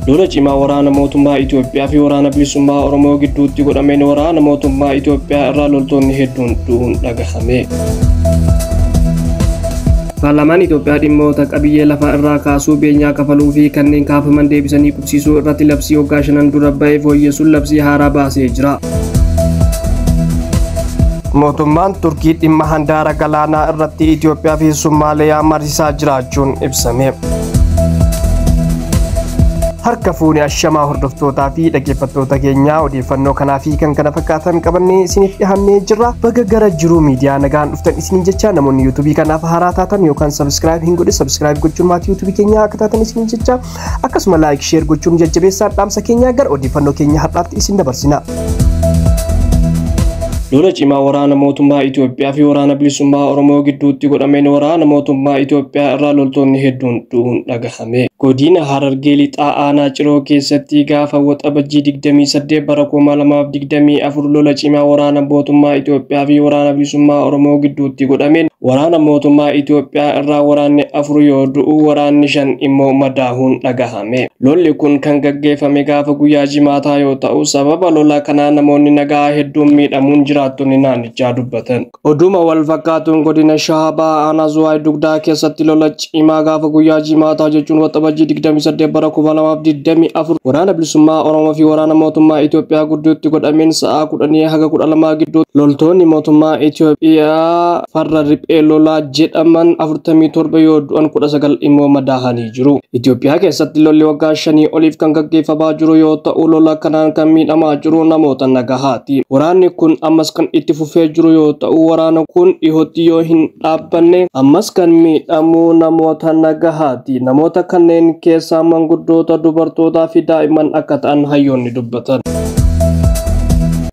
Lola cimaa waraana mootummaa Itoophiyaa fi waraana bilisummaa Oromoo gidduutti godhameen waraana mootummaa Itoophiyaa irraa loltoonni hedduun du'uun dhagahame. Paarlaamaan Itoophiyaa dhimmoota qabiyyee lafaa irraa kaasuu, beenyaa kafaluu fi kanneen kaafaman deebisanii qubsiisuu irratti labsii waggaa 5 dura ba'e fooyyessuun labsii haaraa baasee jira. Mootummaan Turkii dhimma handaara galaanaa irratti Itoophiyaa fi Somaaliyaa mariisaa jiraachuun ibsame. Harka fuuni ashamaa hordoftootaa fi dhaggeeffattoota keenyaa, odeeffannoo kanaa fi kan kana fakkaatan qabannee isiniif dhiyaannee jirra. Baga gara Jiruu Miidiyaa nagaan dhuftan isiniin jecha, namoonni yuutuubii kanaaf haaraa taatan yookaan subscribe hin godhe subscribe gochuun maatii yuutuubii keenyaa akka taatan isiniin jecha, akkasuma like, share gochuun jajjabeessaan dhaamsa keenyaa. Gara odeeffannoo keenya har'aatti isin dabarsina. Lola cimaa waraana mootummaa Itoophiyaa fi waraana bilisummaa Oromoo gidduutti godhameen waraana mootummaa Itoophiyaa irraa loltoonni hedduun du'uun dhagahame. Godina Harargee Lixaa Aanaa Ciroo keessatti gaafa Waxabajjii 28 bara 2024 lola cimaa waraana mootummaa Itoophiyaa fi waraana bilisummaa Oromoo gidduutti godhameen waraana mootummaa Itoophiyaa irraa waraanni 4 yoo du'u, waraanni 5 immoo madaahuun dhagahame. Lolli kun kan gaggeeffame gaafa guyyaa Jimaataa yoo ta'u, sababa lola kanaa namoonni nagaa hedduun miidhamuun jiraattonni naannichaa dubbatan. Oduma wal fakkaatuun godina Shawaa Bahaa Aanaa Zuwaay Dugdaa keessatti lola cimaa gaafa guyyaa Jimaataa jechuun Waxabajjii 28 bara 2024 waraana bilisummaa Oromoo fi waraana mootummaa Itoophiyaa gidduutti godhameen sa'a 10 haga 12 gidduu loltoonni mootummaa Itoophiyaa farra riphee lolaa jedhaman 47 yoo du'an, 19 immoo madaahanii jiru. Itoophiyaa keessatti lolli waggaa 5 oliif kan gaggeeffamaa jiru yoo ta'u, lola kanaan kan miidhamaa jiru namoota nagahaati. Waraanni kun ammas kan itti fufee jiru yoo ta'u, waraana kun dhihootti yoo hin dhaabbanne ammas kan miidhamu namoota nagahaati. Namoota kanneen keessaa manguddoota, dubartootaa fi daa'imman akka ta'an hayyoonni dubbatan.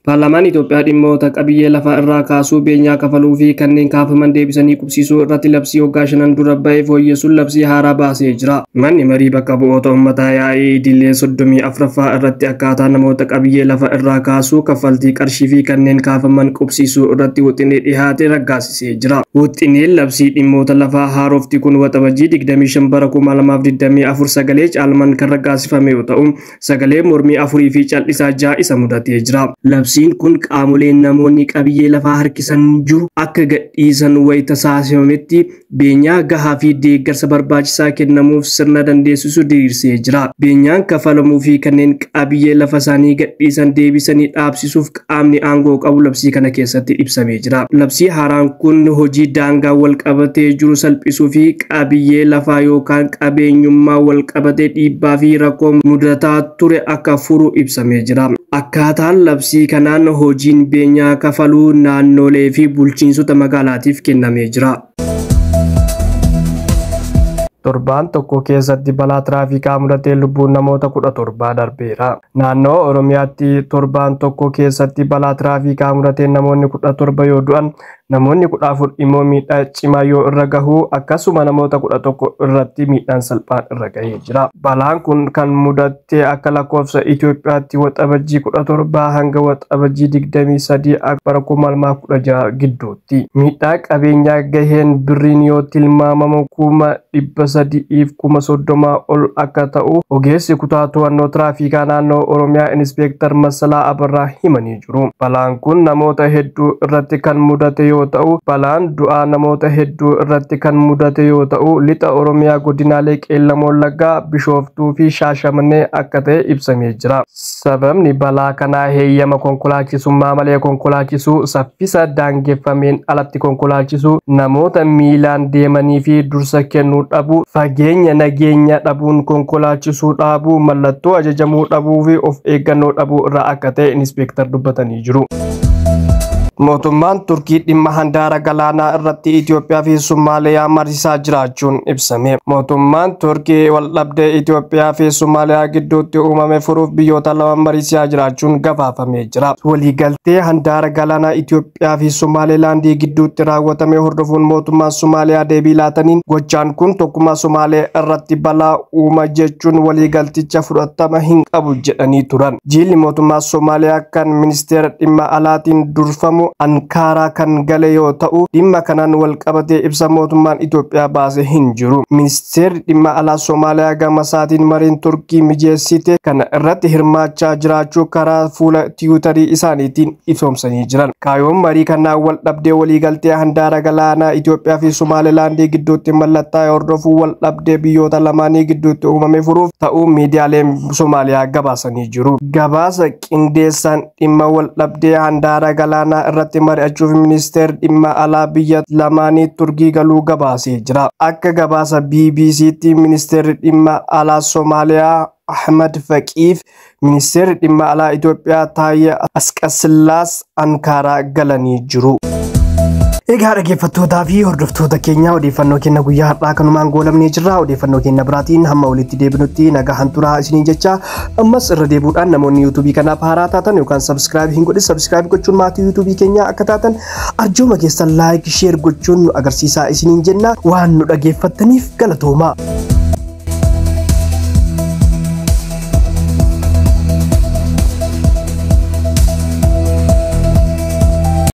Paarlaamaan Itoophiyaa dhimmoota qabiyyee lafaa irraa kaasuu, beenyaa kafaluu fi kanneen kaafaman deebisanii qubsiisuu irratti labsii waggaa 5 dura ba'e fooyyessuun labsii haaraa baasee jira. Manni marii bakka bu'oota uummataa yaa'ii idilee 34ffaa irratti akkaataa namoota qabiyyee lafa irraa kaasuu, kaffaltii qarshii fi kanneen kaafaman qubsiisuu irratti wixinee dhiyaate raggaasisee jira. Wixineen labsii dhimmoota lafaa haarofti kun Waxabajjii 25 bara 2024 sagalee caalmaan kan raggaasifame yoo ta'u, sagalee mormii 4 fi cal'isaa 6 isa mudatee jira. Labsiin kun qaamoleen namoonni qabiyyee lafaa harkisan jiru akka gadhiisan wayita taasifametti beenyaa gahaa fi deeggarsa barbaachisaa kennamuuf sirna dandeessisu diriirsee jira. Beenyaan kafalamuu fi kanneen qabiyyee lafa isaanii gadhiisan deebisanii dhaabsisuuf qaamni aangoo qabu labsii kana keessatti ibsamee jira. Labsii haaraan kun hojii daangaa wal qabatee jiru salphisuu fi qabiyyee lafaa yookaan qabeenyummaa wal qabatee dhiibbaa fi rakkoo mudataa ture akka furu ibsamee jira. Akkaataan labsii kanaan hojiin beenyaa kafaluu naannolee fi bulchiinsota magaalaatiif kennamee jira. Torbaan tokko keessatti balaa tiraafikaa mudatee lubbuun namoota 17 darbeera. Naannoo Oromiyaatti torbaan tokko keessatti balaa tiraafikaa mudatee namoonni 17 yoo du'an, namoonni 14 immoo miidhaa cimaa yoo irra gahu, akkasuma namoota 11 irratti miidhaan salphaan irra gahee jira. Balaan kun kan mudatte akka lakkoofsa Itoophiyaatti Waxabajjii 17 hanga Waxabajjii 23 bara 2016 gidduutti. Miidhaa qabeenyaa gaheen birriin yoo tilmaamamu 330,000 ol akka ta'u ogeessi kutaa to'annoo tiraafikaa naannoo Oromiyaa Inispeektar Massalaa Abarraa himanii jiru. Balaan kun namoota hedduu irratti kan mudate yoo ta'u, balaan du'aa namoota hedduu irratti kan mudate yoo ta'u, lixa Oromiyaa godinaalee Qeellam Wallaggaa, Bishooftuu fi Shaashamannee akka ta'e ibsamee jira. Sababni balaa kanaa heeyyama konkolaachisummaa malee konkolaachisuu, saffisa daangeffameen alatti konkolaachisuu, namoota miilaan deemanii fi dursa kennuu dhabuu, fageenya nageenya dhabuun konkolaachisuu dhaabuu, mallattoo ajajamuu dhabuu fi of eeggannoo dhabuu irraa akka ta'e inispeektar dubbatanii jiru. Mootummaan Turkii dhimma handaara galaanaa irratti Itoophiyaa fi Somaaliyaa mariisaa jiraachuun ibsame. Mootummaan Turkii waldhabdee Itoophiyaa fi Somaaliyaa gidduutti uumame furuuf biyyoota lama mariisaa jiraachuun gabaafamee jira. Waliigaltee handaara galaanaa Itoophiyaa fi Somaalilaandii gidduutti raawwatame hordofuun mootummaan Somaaliyaa deebii laataniin, gochaan kun tokkummaa Somaaliyaa irratti balaa uuma jechuun waliigalticha fudhatama hin qabu jedhanii turan. Jilli mootummaa Somaaliyaa kan ministeera dhimma alaatiin durfamu beekamu Ankaaraa kan gale yoo ta'u, dhimma kanaan wal qabatee ibsa mootummaan Itoophiyaa baase hin jiru. Ministeerri dhimma alaa Somaaliyaa gama isaatiin mariin Turkii mijeessite kana irratti hirmaachaa jiraachuu karaa fuula Tiwutarii isaaniitiin ifoomsanii jiran. Kaayyoon marii kanaa wal dhabdee waliigaltee handaara galaanaa Itoophiyaa fi Somaalilaandii gidduutti mallattaa'e hordofuu wal dhabdee biyyoota lamaanii gidduutti uumame furuuf ta'uu miidiyaaleen Somaaliyaa gabaasanii jiru. Gabaasa qindeessaan dhimma wal dhabdee handaara galaanaa irratti mari'achuuf ministeerri dhimma alaa biyya lamaanii Turkii galuu gabaasee jira. Akka gabaasa BBCtti ministeerri dhimma alaa Somaaliyaa Ahmad Faqiif ministeerri dhimma alaa Itoophiyaa Taayyee Asqasillaas Ankaaraa galanii jiru. Egaa dhaggeeffattootaa fi hordoftoota keenya, odeeffannoo keenya guyyaa har'aa kanumaan goolabnee jirra. Odeeffannoo keenya biraatiin hamma walitti deebinutti nagaa hanturaa isiniin jecha, ammas irra deebuudhaan namoonni yuutuubii kanaaf haaraa taatan yookaan subscribe hin godhin subscribe gochuun maatii yuutuubii keenyaa akka taatan, arjooma keessan like, share gochuun nu agarsiisaa isiniin jenna. Waan nu dhaggeeffattaniif galatooma.